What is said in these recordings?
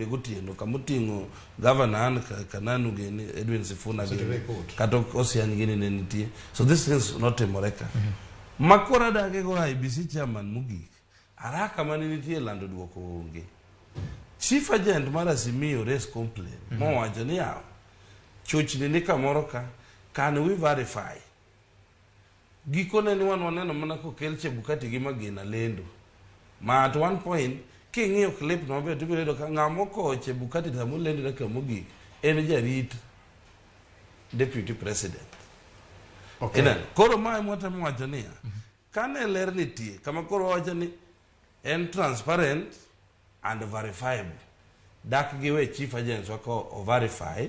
yude gotieno kamoting'o governor an Kananu gini Edwin Sifuna gini kata Osiany gini ne nitie. So these things notimore ka. Makoro adage go IEBC chairman mogik haraka mane nitie lando duoko onge. Chief agent mar Azimio raise complaint mowacho ni yawa chochni ni kamoro ka, can we verify? Gikone ni wan waneno mana kokel Chebukati gi Magina lendo. Ma at one point king'iyo clip no maber tibiro yudo ka ng'ama okowo Chebukati sama olendo dakika mogik en jarit deputy president. Okay. Ineno? Koro mae mwatemo wacho niya, kane ler nitie, kama koro wawacho ni en transparent and verifiable. Dak giwe chief agents wa ko o verify.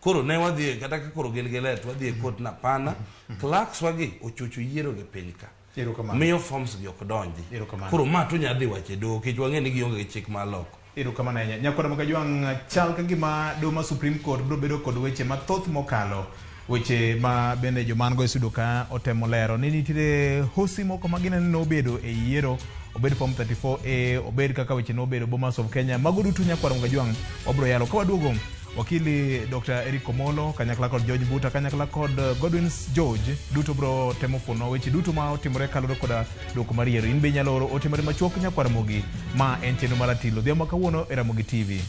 Koro ne wadhi kata ka koro gin gi ler to wadhi e court na pana clerks wagi ochocho yiero gi piny ka. Erokamano. Miyo forms gi ok donji. Erokamano. Koro ma to nya dhi wacho e doho nikech wang'e ni gionge gi chik mar loko. Erokamano ahinya. Nyakwar Makajwang', chal ka gima doho ma Supreme Court biro bedo kod weche mathoth mokalo weche ma bende joman go e studio ka otemo lero ni nitiere hosi moko ma gineno ni nobedo e yiero, obed form 34A, obed kaka weche nobedo Bomas of Kenya. Mago duto Nyakwar Makajwang' wabiro yalo. Ka waduogo, wakili Dr. Eric Omolo kanyakla kod George Mbuta kanyakla kod Godwin George duto biro temo fuono weche duto ma otimore kaluwore koda duoko mar yiero. In be inyalo oro ote mari machuok Nyakwar Ramogi. Ma en chenro mar Ratilo Odhiambo ma kawuono e Ramogi TV.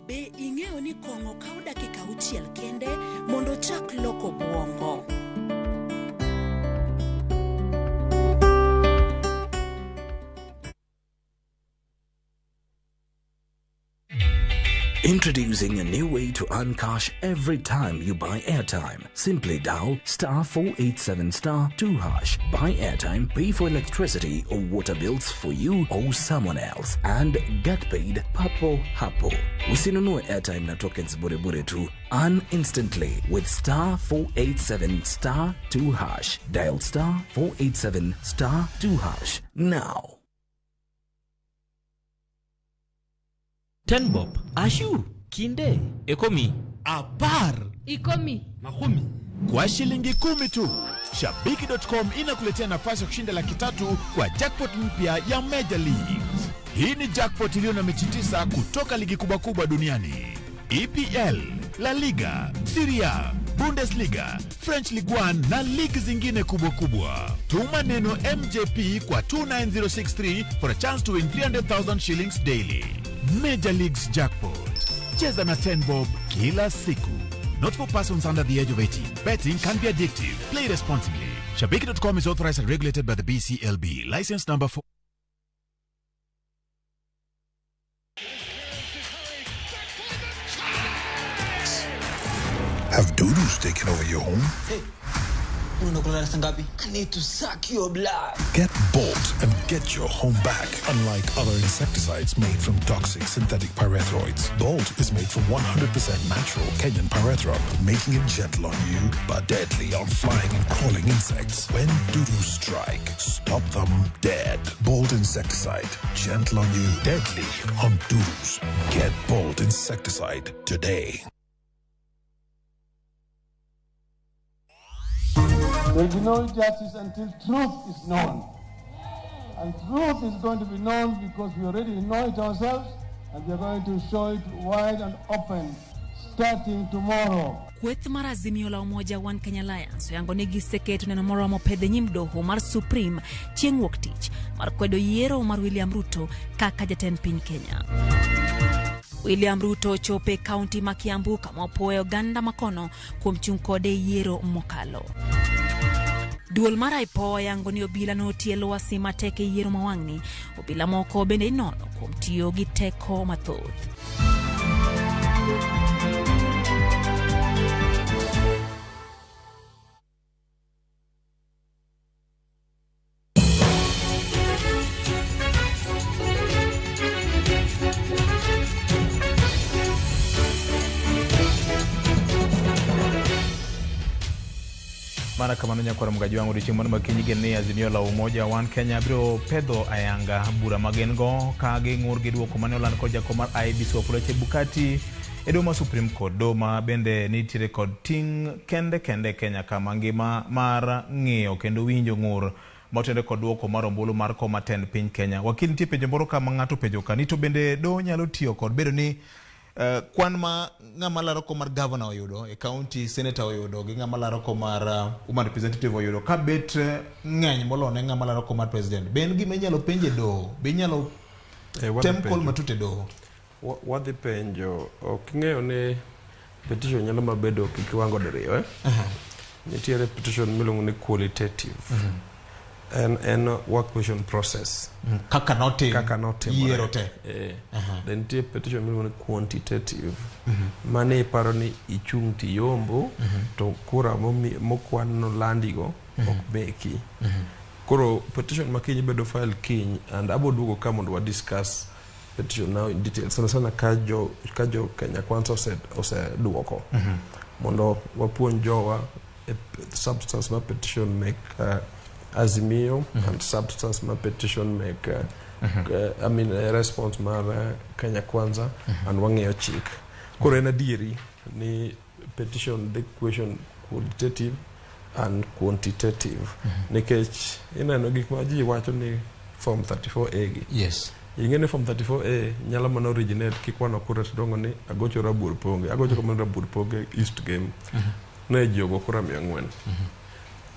Be ing'eyo ni kong'o kawo dakika auchiel kende mondo ochak loko obwongo? Introducing a new way to earn cash every time you buy airtime. Simply dial star 487 star 2 hash. Buy airtime, pay for electricity or water bills for you or someone else, and get paid papo hapo. Usinunue airtime na tokens bure bure tu. Earn instantly with star 487 star 2 hash. Dial star 487 star 2 hash now. Ten bob, ashu, kinde, ekomi, apar, Ikomi. makumi. Kwa shilingi 10 tu, Shabiki.com inakuletea nafasi ya kushinda 300,000 kwa jackpot mpya ya Major Leagues. Hii ni jackpot iliyo na mechi 9 kutoka ligi kubwa kubwa duniani: EPL, La Liga, Serie A, Bundesliga, French Ligue 1 na ligi zingine kubwa kubwa. Tuma neno MJP kwa 29063 for a chance to win 300,000 shillings daily. Major Leagues Jackpot. Cheza na 10 bob kila siku. Not for persons under the age of 18. Betting can be addictive. Play responsibly. Shabiki.com is authorized and regulated by the BCLB. License number 4. Have dudus taken over your home? Hey, unakula ngapi? I need to suck your blood. Get Bolt and get your home back. Unlike other insecticides made from toxic synthetic pyrethroids, Bolt is made from 100% natural Kenyan pyrethrum, making it gentle on you but deadly on flying and crawling insects. When dudus strike, stop them dead. Bolt insecticide, gentle on you, deadly on dudus. Get Bolt insecticide today. There will be no justice until truth is known. And truth is going to be known because we already know it ourselves, and we are going to show it wide and open starting tomorrow. Kweth mar Azimio la Umoja One Kenya Alliance oyango ni giseketo neno moromo pedhe nyim doho mar Supreme chieng' wuok tich mar kwedo yiero mar William Ruto kaka jatend piny Kenya. William Ruto ochopo e kaunti ma Kiambu kama opuoyo oganda makono kuom chung' kode e yiero mokalo. Duol mar IPOA oyango ni obila notie lwasi matek e yiero ma wang'ni. Obila moko bende inono kuom tiyo gi teko mathoth. Mana kamano nyakwar Mgajwang' odiochieng' mano makinyi gen ni Azimio la Umoja One Kenya biro pedho ayanga bura ma gin go ka ging'ur gi duoko mane oland kod jakom mar IEBC Wafula Chebukati e doho ma Supreme Court. Doho ma bende nitiere kod ting' kende kende e Kenya kama ngima mar ng'iyo kendo winjo ng'ur motenore kod duoko mar ombulu mar kom matend piny Kenya. Wakil nitie penjo moro ka ma ng'ato openjo ka ni to bende doho nyalo tiyo kod bedo ni kwan ma ng'ama laro kom mar governor oyudo e county, senator oyudo gi ng'ama laro kom mar woman representative oyudo ka bet ng'eny moloyo ne ng'ama laro kom mar president. Be en gima inyalo penj e doho? Be inyalo tem kol matut e doho? Wadhi penjo, ok ing'eyo ni petition nyalo mabedo gi kiwango diriyo, eh? Nitiere petition miluongo ni qualitative. En work question process. Kaka notim kaka notimore. Yiero te. Then nitie petition miluongo ni quantitative. Mane iparo ni ichung' tiyombo to kura mokwan nolandigo ok meki. Koro petition ma kiny bedo file kiny and abo duogo ka mondo wa discuss petition now in detail sana sana ka jo Kenya Kwanza oseduoko mondo wapuonj jowa e substance ma petition mek Azimio and substance ma petition mek I mean response mar Kenya Kwanza and wang'iyo chik. Koro en adieri ni petition the question qualitative and quantitative nikech ineno gik ma ji wacho ni form 34A gi. Ing'e ni form 34A nyalo mana originate kikwano kura tidongo ni agocho Rabuor Ponge, agocho kamano Rabuor Ponge East Game ne ji ogo kura 400.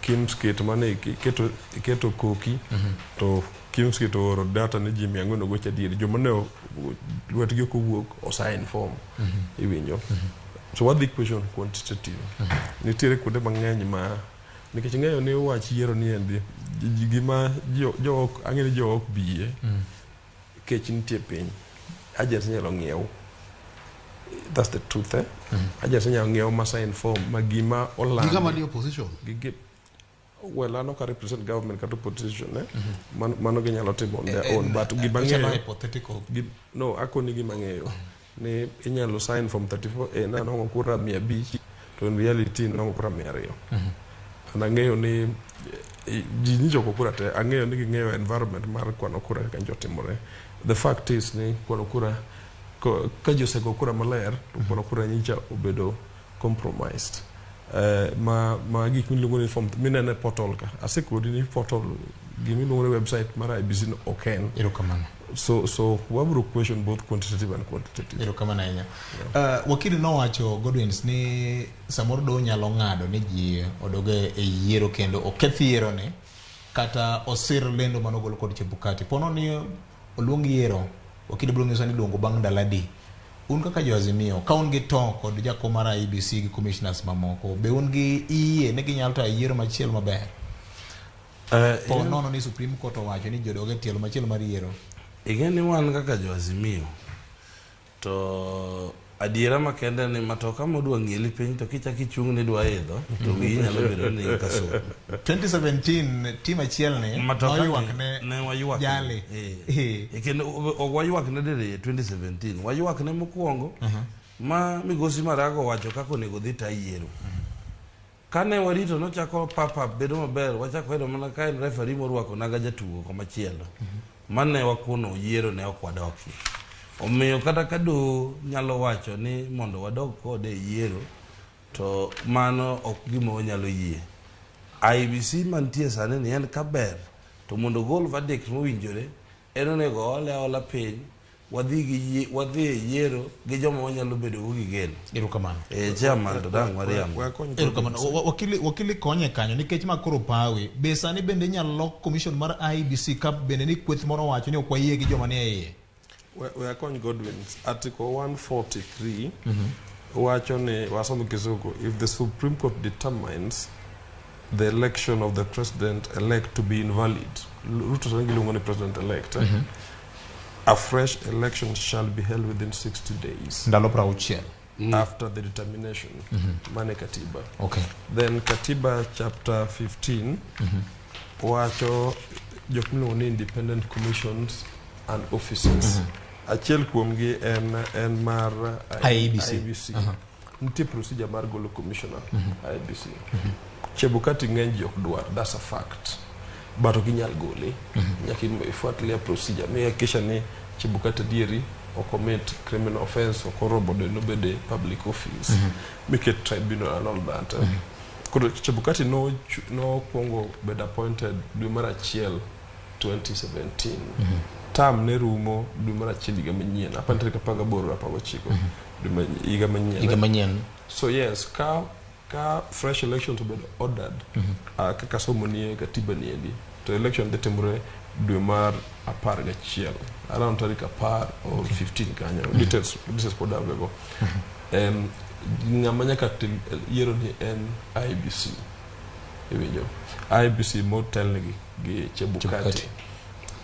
Kimskit mane iketo koki to Kimskit ooro data ni ji 400 ogocho adieri joma ne lwetgi ok owuok osign form iwinjo. So wadhi question quantitative. Nitiere kuonde mang'eny ma nikech ing'eyo ni wach yiero ni endi gima jo ok ang'e ni jo ok biyie kech nitie piny agents inyalo ng'iew, that's the truth, eh? Agents inyalo ng'iew ma sign form ma gima oland Gi ng'ama ni opposition. Well, an ok a represent government kata opposition, eh? Mano ginyalo timo on their own, but gima Ochalo ng'eyo hypothetical. No, akoni gima ng'eyo ni inyalo sign form 34A na nwang'o kura 500 to in reality nwang'o kura 200. And ang'eyo ni ji nyichoko kura te, ang'eyo ni ging'eyo environment mar kwano kura kaka nyocha otimore. The fact is ni kwano kura ka ji osego kura maler to kwano kura nyicha obedo compromised. Ma gik miluongo ni form mineno e portal ka asekodi ni portal gimiluongo ni website mar IEBC no ok en Erokamano. So wabro question both quantitative and quantitative. Erokamano ahinya. Wakili nowacho Godwins ni samoro doho nyalo ng'ado ni ji odog e yiero kendo oketh yiero ni kata osir lendo manogol kod Chebukati. Pono ni oluong yiero, wakili biro nyiso ni iluongo bang' ndalo adi. Un kaka jo Azimio, ka un gi to kod jakom mar IEBC gi commissioners mamoko, be un gi yie ni ginyalo tayo yiero machielo maber? Po nono ni Supreme Court owacho ni jodog e tielo machielo mar yiero. Ing'e ni wan kaka jo Azimio to adiera makende ni matoka modwa ng'ieli piny to kichako ichung' ni idwa idho to wiyi nyalo bedo ni in kasuku. 2017 team achiel ni Matoka ni noywak ne ne waywak jali. Eh. Kendo ok waywak ne diriyo 2017, waywak ne mokwongo ma migosi Maraga owacho kaka onego dhi ta yiero. Kane warito nochako pap bedo maber, wachako yudo mana ka en referee morwako naga jatugo komachielo mane wakuono yiero ne ok wadokie. Omiyo kata ka doho nyalo wacho ni mondo wadog kode e yiero to mano ok gima wanyalo yie. IEBC mantie sani ni en kaber to mondo ogol verdict mowinjore en onego oole aola piny wadhi gi wadhi e yiero gi joma wanyalo bedo go gi geno. Erokamano. Eh, chairman to dang' wariambo. Erokamano. Wakili konye kanyo nikech ma koro pawi. Be sani bende inyalo lok commission mar IEBC ka bende ni kweth moro owacho ni ok wayie gi joma ni e iye? We akony Godwin. Article 143 wacho ni wasomo Kisugu, if the Supreme Court determines the election of the president elect to be invalid, Ruto sani giluongo ni president elect, eh? A fresh election shall be held within 60 days Ndalo 60. After the determination. Mane katiba. Then katiba chapter 15 wacho jok miluongo ni independent commissions and offices. Achiel kuomgi en mar IEBC. IEBC. Nitie procedure mar golo commissioner IEBC. Chebukati ng'eny ji ok dwar, that's a fact. But ok inyal gole. Nyaka ifuatilia procedure. Mi hakikisha ni Chebukati adieri ok commit criminal offense, ok orobo de nobed e public office. Miket tribunal and all that. Koro Chebukati no nokwongo bedo appointed dwe mar achiel 2017. Term ne rumo dwe mar achiel higa manyien. Apani tarik 18 19 dwe higa manyien. Higa manyien. So yes, ka fresh elections obedo ordered kaka somo nie katiba niendi to election dhi timore dwe mar 11 around tarik 10 or 15 kanyo. Details pod aonge go. Ng'ama nyaka tim yiero ni en IEBC iwinjo IEBC motelnegi gi Chebukati. Chebukati.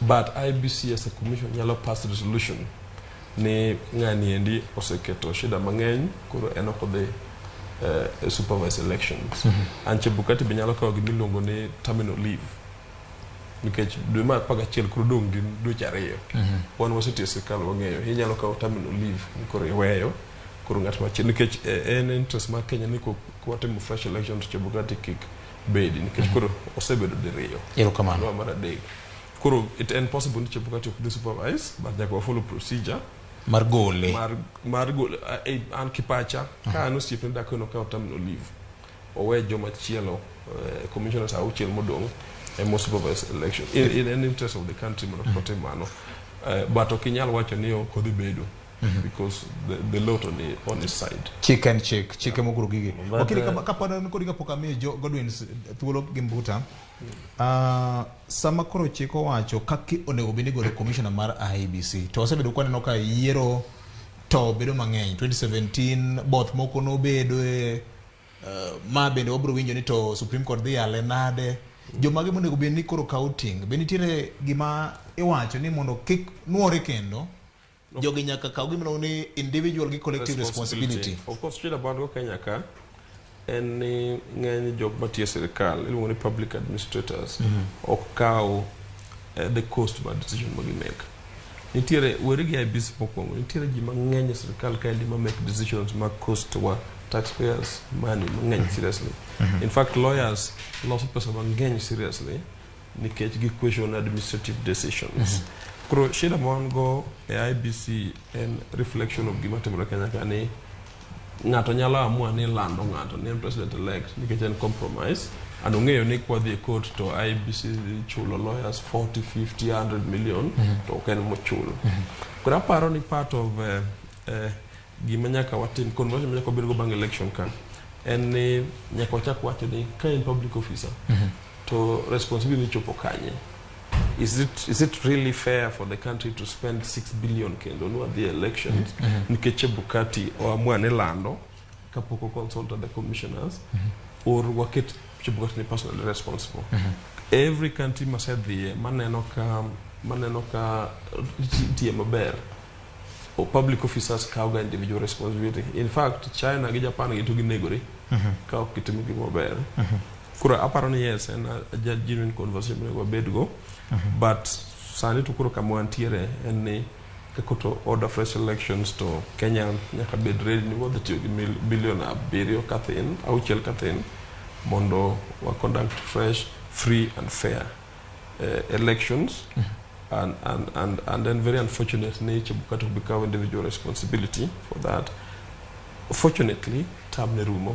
But IEBC as a commission nyalo pass resolution ni ng'ani endi oseketo shida mang'eny koro en ok odhi supervise elections. And Chebukati be nyalo kawo gimiluongo ni terminal leave nikech dwe mar 11 koro dong' gi dweche 2. Wan wasetiyo e sirikal wang'eyo inyalo kawo terminal leave ni koro iweyo koro ng'at machielo nikech en interest mar Kenya ni kwatimo fresh election to Chebukati kik bedi nikech koro osebedo diriyo. Erokamano. Mar adek. Koro it en possible ni Chebukati ok dhi supervise but nyaka wa follow procedure Mar gole. mar gole an kipacha ka an osiepne dak no kawo terminal leave owe joma chielo commissioners auchiel modong' emo supervise election in interest of the country mondo mm otim mano but ok inyal wacho ni ok odhi bedo because the law to ni on his side. Chik en chik, chike moguro gigi. But, Wakili, kapod an kodi kapok amiyo Godwin thuolo gi Mbuta, sama koro chik owacho kaka onego bed ni igolo commissioner mar IEBC, to wasebedo kwaneno ka yiero to bedo mang'eny. 2017 both moko nobedoe, ma bende wabiro winjo ni to Supreme Court dhi yale nade. Jomage monego bed ni koro kawo ting'? Be nitiere gima iwacho ni mondo kik nuore kendo? Jogi nyaka kaw gima iluongo ni individual gi collective responsibility. Of course, shida ma wan go Kenya ka en ni ng'eny jok matiyo e sirikal iluongo ni public administrators ok kaw the cost mar decision ma gimake. Nitiere weri gi IEBC mokwongo, nitiere ji mang'eny e sirikal kaendi ma make decisions ma cost wa taxpayers money mang'eny seriously. In fact, lawyers loso pesa mang'eny seriously nikech gi question administrative decisions. Koro shida ma wan go e IEBC en reflection of gima timore Kenya ka ni ng'ato nyalo amua ni lando ng'ato ni en president elect nikech en compromise and ong'eyo ni kwadhi e court to IEBC dhi chulo lawyers 40 50 100 million to ok en mochulo. Koro aparo ni part of gima nyaka watim conversation ma nyaka wabed go bang' election ka en ni nyaka wachak wacho ni ka in public officer to responsibility chopo kanye. Is it really fair for the country to spend 6 billion kendo ni wadhi e elections nikech Chebukati oamua ni lando kapok o consult the commissioners or waket Chebukati ni personally responsible? Every country masedhiye maneno ka tiye maber o public officers kawo ga individual responsibility. In fact, China gi Japan gi to ginegore ka ok gitimo gima maber. Koro aparo ni yes, en a genuine conversation monego wabed go. But sani to koro kama wantiere en ni ka to order fresh elections to Kenya nyaka bed ready ni wadhi tiyo gi billion 7 kathin, 6 kathin mondo wa conduct fresh, free and fair elections. And then very unfortunate ni Chebukati will become individual responsibility for that. Fortunately, term ne rumo.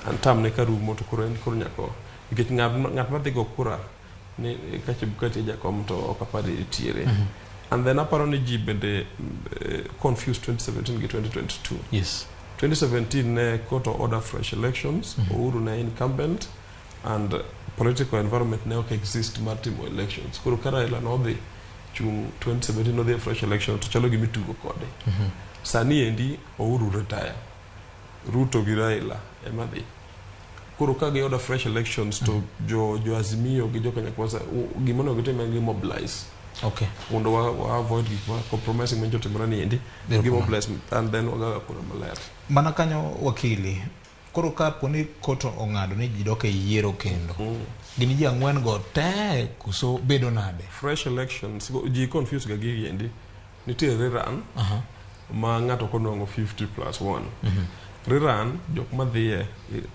And term ne ka rumo to koro en koro nyaka nikech ng'at madhi go kura ni ka Chebukati e jakom to ok apar ni nitiere. And then aparo ni ji bende confused 2017 gi 2022. 2017 ne court order fresh elections, Uhuru ne incumbent and political environment ne ok exist mar timo elections. Koro ka Raila nodhi chung 2017 nodhi e fresh election to chalo gima itugo kode. Sani endi Uhuru retire. Ruto gi Raila ema dhi. Koro ka gi order fresh elections to jo Azimio gi jo Kenya Kwanza gima onego gitim en gi mobilize. Mondo wa avoid gik ma compromising manyo timore ni endi. Gi mobilize and then wagaga kura maler. Mana kanyo wakili, koro ka po ni court ong'ado ni ji dok e yiero kendo, gin ji 4 go te koso bedo nade? Fresh elections, ji confuse ga gigi endi. Nitie rerun ma ng'ato ok onwang'o 50 plus 1. Rerun jok madhiye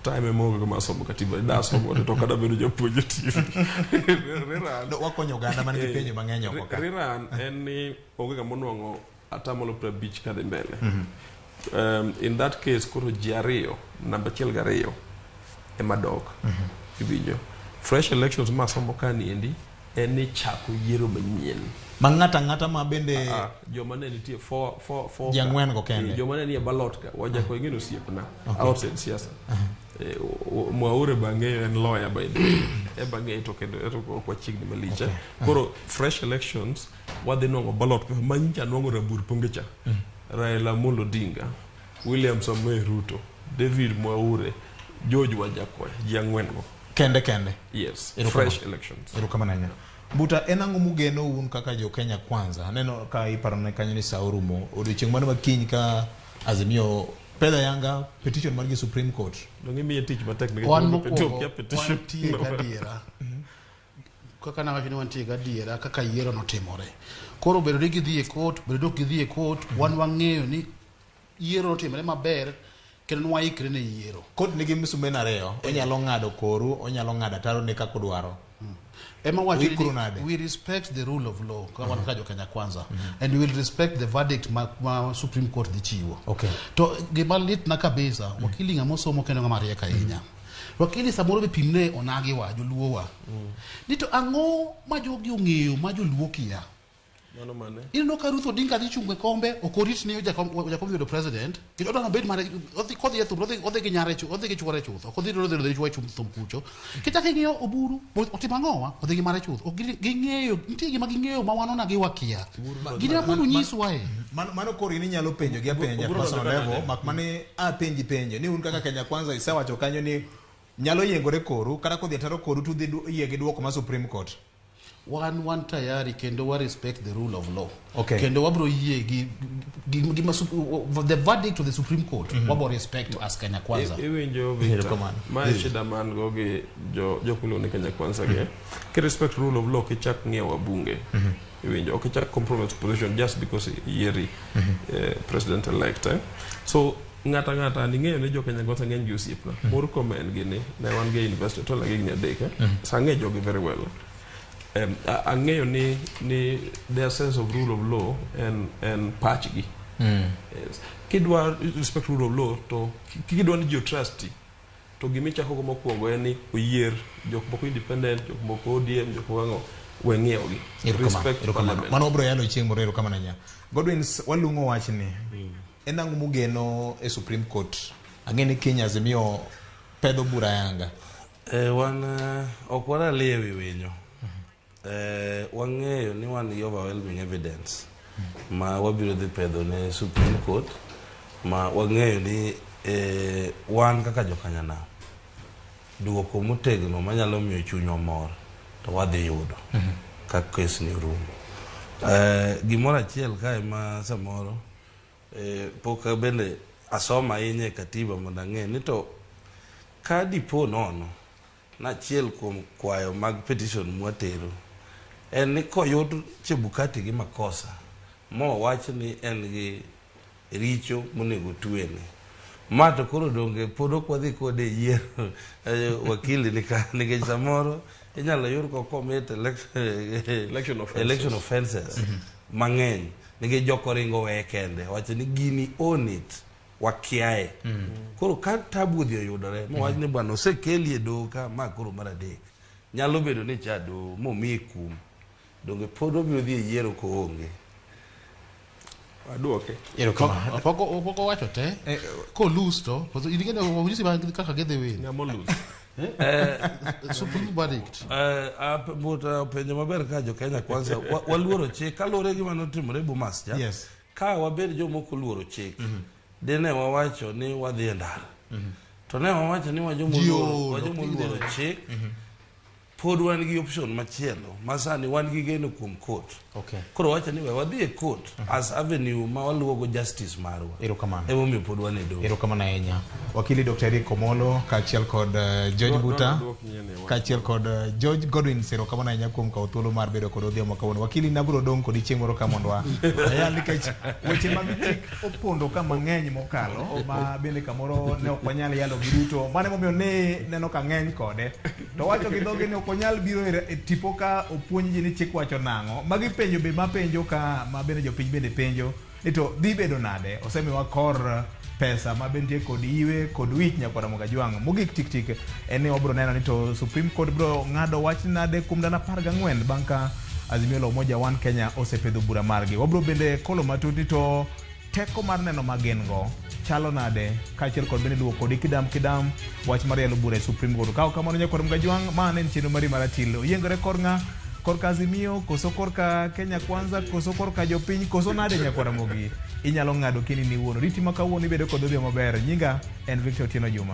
time ema ma somo katiba da somo to kada bedo japuonj e TV. Rerun No, wakonyo oganda man gi penjo mang'eny oko ka. Rerun en ni onge ng'ama onwang'o 50% kadhi mbele. In that case koro ji ariyo namba 1 gi 2 ema dok. Iwinjo. Fresh elections ma somo ka niendi en ni chako yiero manyien. Ma ng'ata ang'ata ma bende joma ne nitie four Ji ang'wen go kende. Joma ne nie ballot ka Wajako ing'eyo osiepna outside siasa. Mwaure bang'eyo en lawyer by the way. Eba ng'eyo to kendo eto ok wachiegni malich. Koro fresh elections wadhi nwang'o ballot paper ma nyicha nwang'o rabur ponge cha. Raila Amolo Odinga, William Samoei Ruto, David Mwaure, George Wajackoyah, ji ang'wen go. Kende kende. Yes, fresh elections. Erokamano ahinya. Mbuta, en ang'o mugeno un kaka jo Kenya Kwanza? Aneno ka iparone kanyo ni sa orumo. Odiochieng' mano ma kiny ka Azimio pedho yanga petition margi Supreme Court. Donge imiye tich matek nikech Wan onge mokwongo kia petition. wantie gadiera kaka nawacho ni wantie gadiera kaka yiero notimore. Koro bedo ni gidhi e court, bedo ni ok gidhi e court, wan wang'eyo ni yiero notimore maber kendo nwaikre ne yiero. Court nigi msumeno ariyo, onyalo ng'ado koru, onyalo ng'ado ataro ne kaka odwaro. Ema wacho Uikru ni nade? we respect the rule of law kaka wan kaka jo Kenya Kwanza and we will respect the verdict ma Supreme Court dhi chiwo. To gima litna kabisa, wakili ng'ama osomo kendo ng'ama riek ahinya. Wakili samoro be pimne onagiwa joluowa. Ni to ang'o ma jogi ong'eyo ma joluo kia? Mano mane? Ineno ka Ruth Odinga dhi chung e kombe, ok orit ni jakom yudo president, kendo odwa nobed mare, odhi kodhi e thum, odhi gi nyare chuth, odhi gi chuore chuth, ok odhi odhi chuore chuth thum kucho. Kichako ing'iyo Oburu, otimo ang'owa? Odhi gi mare chuth. Ok ging'eyo, nitie gima ging'eyo ma wan onagi wakia. Gin ema mondo onyiswa e. Mano koro in inyalo penjo gi apenja personal level, mak mane apenji penjo ni un kaka Kenya Kwanza isewacho kanyo ni nyalo yiengore koru, kata kodhi ataro koru to udhi yie gi duoko ma Supreme Court. Wan tayari kendo wa respect the rule of law. Okay. Kendo wabro yie gi the verdict of the Supreme Court. Wabro respect as Kenya Kwanza. Iwinjo Victor, ma e shida man go gi jok miluongo ni Kenya Kwanza gi. Ki respect rule of law kichak ng'iewo wabunge. Iwinjo, ok ichak compromise position just because yieri president elect. So ng'ata ng'ata ning'eyo ni jo Kenya Kwanza ng'eny gi osiepna. Murkomen gini ne wan gi university to gi higni 3. So ang'eyo jogi very well. Ang'eyo ni their sense of rule of law en pachgi. Yes. Kidwa respect rule of law to kidwa ni ji trust to gimichako go mokwongo en ni oyier jok moko independent, jok moko ODM, jok moko ang'o, we ng'iewogi. Respect parliament. Mano wabro yalo chieng' moro, erokamano ahinya. Godwin, walung'o wachni. En ang'o mugeno e Supreme Court? Ang'e ni kiny Azimio pedho bura yanga. Wan ok waralie ewi winyo. Wang'eyo ni wan gi overwhelming evidence ma wabiro dhi pedho ne Supreme Court, ma wang'eyo ni wan kaka jokanyanam duoko motegno manyalo miyo chunywa mor to wadhi yudo ka kes ni orumo. Gimoro achiel kae ma samoro pok bende asomo ahinya e katiba mondo ang'e ni to ka dipo nono nachiel kuom kwayo mag petition mwatero en ni koyud Chebukati gi makosa mowach ni en gi richo monego twene ma to koro donge pod ok wadhi kode e yiero. Wakili nika nikech samoro inyalo yud ko commit election offenses, election offenses mang'eny nikech jok oringo weye kende wacho ni gini own it wakiaye. Koro ka tabu odhi oyudore mowach ni bwana osekeli e doho ka ma koro mar adek nyalo bedo ni cha doho momiye kum donge pod obiro dhi e yiero koonge. Aduoke. Pok owacho te kolus to in kaka gidhi win. Ng'ama olus? Supreme verdict. Mbuta penjo maber ka jo Kenya Kwanza waluoro chik kaluwore gi manotimore Bomas cha. Ka wabed joma ok oluoro chik, dine wawacho ni wadhi e ndara. To ne wawacho ni wajoma oluoro chik, pod wan gi option machielo ma sani wan gi geno kuom court. Koro wacho ni we wadhi e court as avenue ma waluwogo justice marwa. Erokamano. Emomiyo pod wan e doho. Erokamano ahinya. Wakili Dr. Eric Omolo kaachiel kod George Buta Dwok nyiene wach. Kaachiel kod George Godwin Sero, kamano ahinya kuom kawo thuolo mar bedo kod odhiambo kawuono. Wakili, nabiro dong' kodi chieng' moro ka mondo wayal, nikech weche mag chik opondo ka mang'eny mokalo ma bende kamoro ne ok wanyal yalo gi duto. Mano emomiyo ne neno ka ng'eny kode to wacho gi dhoge ni ok onyal biro e tipo ka opuonj ji ni chik wacho nang'o. Magi penjo be mapenjo ka ma bende jopiny bende penjo ni to dhi bedo nade. Osemiwa kor pesa ma be nitie kod iwe kod wich nyakwara Mogajwang'. Mogik tik tik en ni wabiro neno ni to Supreme Court biro ng'ado wach nade kuom ndalo 14 bang' ka Azimio la Umoja One Kenya osepedho bura margi. Wabiro bende kolo matut ni to teko mar neno ma gin go chalo nade, kaachiel kod bende luwo kodi kidam kidam wach mar yalo bura e Supreme Court. Kawo kamano nyakwar Mgajwang', ma ne en chenro mari mar atil. Oyiengore kor ng'a? Korka Azimio, koso korka Kenya Kwanza, koso korka jopiny, koso nade nyakwar Ramogi? Inyalo ng'ado kini ni wuon. Riti ma kawuono ibedo kod odhiambo maber. Nyinga en Victor Otieno Juma.